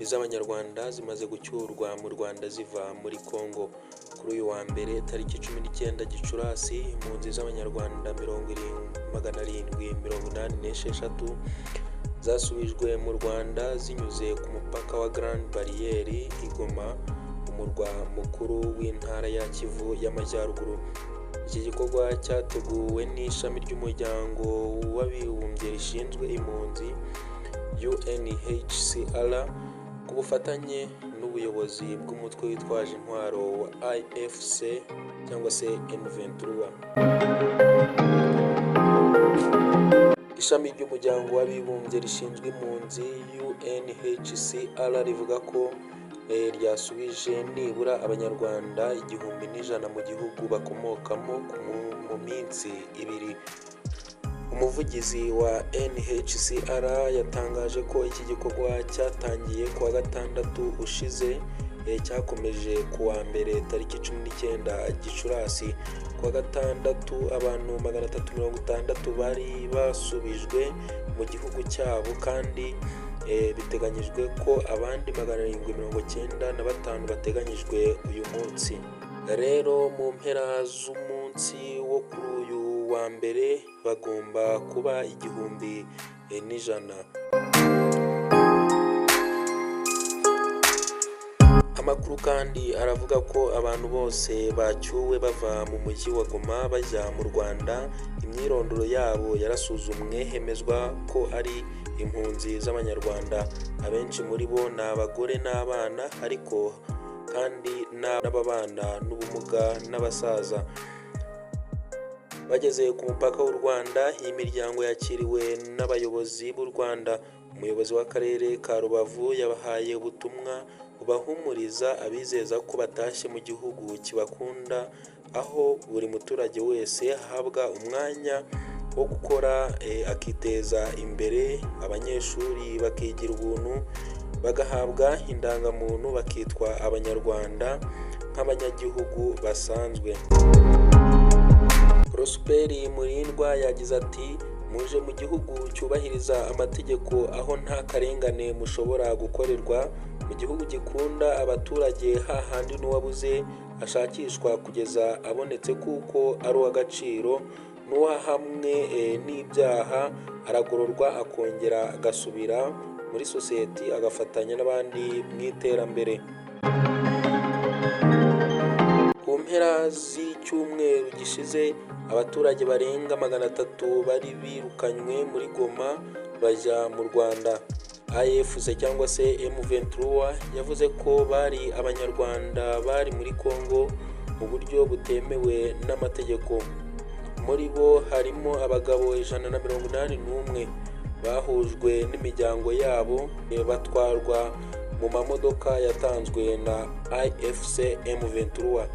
z'Abanyarwanda zimaze gucyurwa mu Rwanda ziva muri Congo. Kuri uyu wa mbere tariki 19 Gicurasi, impunzi z'Abanyarwanda 786 zasubijwe mu Rwanda zinyuze ku mupaka wa Grande Barriere i Goma, umurwa mukuru w'intara ya Kivu y'Amajyaruguru. Iki gikorwa cyateguwe n'ishami ry'umuryango w'abibumbye rishinzwe impunzi UNHCR ku bufatanye n'ubuyobozi bw'umutwe witwaje intwaro wa AFC cyangwa se M23. Ishami ry'umuryango w'abibumbye rishinzwe impunzi UNHCR rivuga ko ryasubije nibura Abanyarwanda 1000 mu gihugu bakomokamo mu minsi ibiri. Umuvugizi wa NHCR yatangaje ko iki gikorwa cyatangiye kuwa gatandatu ushize, cyakomeje kuwa mbere tariki 19 Gicurasi. Kuwa gatandatu abantu 360 bari basubijwe mu gihugu cyabo, kandi biteganyijwe ko abandi 795 bateganyijwe uyu munsi. Rero mu mpera z'umunsi wo kuri uyu wa mbere bagomba kuba 1000. Amakuru kandi aravuga ko abantu bose bacyuwe bava mu mujyi wa Goma bajya mu Rwanda, imyirondoro yabo yarasuzumwe hemezwa ko ari impunzi z'Abanyarwanda. Abenshi muri bo ni abagore n'abana, ariko kandi n'ababana n'ubumuga n'abasaza. Bageze ku mupaka w'u Rwanda, iyi miryango yakiriwe n'abayobozi b'u Rwanda. Umuyobozi w'akarere ka Rubavu yabahaye ubutumwa bubahumuriza, abizeza ko batashye mu gihugu kibakunda, aho buri muturage wese ahabwa umwanya wo gukora akiteza imbere, abanyeshuri bakigira ubuntu, bagahabwa indangamuntu, bakitwa Abanyarwanda nk'abanyagihugu basanzwe. Prosper Murindwa yagize ati: muje mu gihugu cyubahiriza amategeko, aho nta karengane mushobora gukorerwa, mu gihugu gikunda abaturage, hahandi n'uwabuze ashakishwa kugeza abonetse kuko ari uw'agaciro, n'uwahamwe n'ibyaha aragororwa akongera agasubira muri sosiyete agafatanya n'abandi mu iterambere. Ku mpera z'icyumweru gishize, abaturage barenga 300 bari birukanywe muri Goma bajya mu Rwanda. AFC cyangwa se M23 yavuze ko bari Abanyarwanda bari muri Congo mu buryo butemewe n'amategeko. Muri bo harimo abagabo 181 bahujwe n'imiryango yabo, batwarwa mu mamodoka yatanzwe na AFC M23.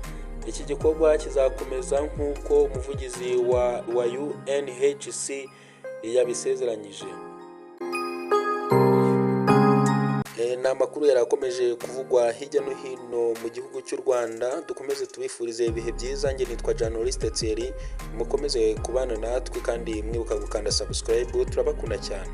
Iki gikorwa kizakomeza nk'uko umuvugizi wa UNHC yabisezeranyije. Ni amakuru yarakomeje kuvugwa hirya no hino mu gihugu cy'u Rwanda. Dukomeze tubifurize ibihe byiza. Njye nitwa Journaliste Thierry, mukomeze kubana natwe kandi mwibuka gukanda subscribe. Turabakunda cyane.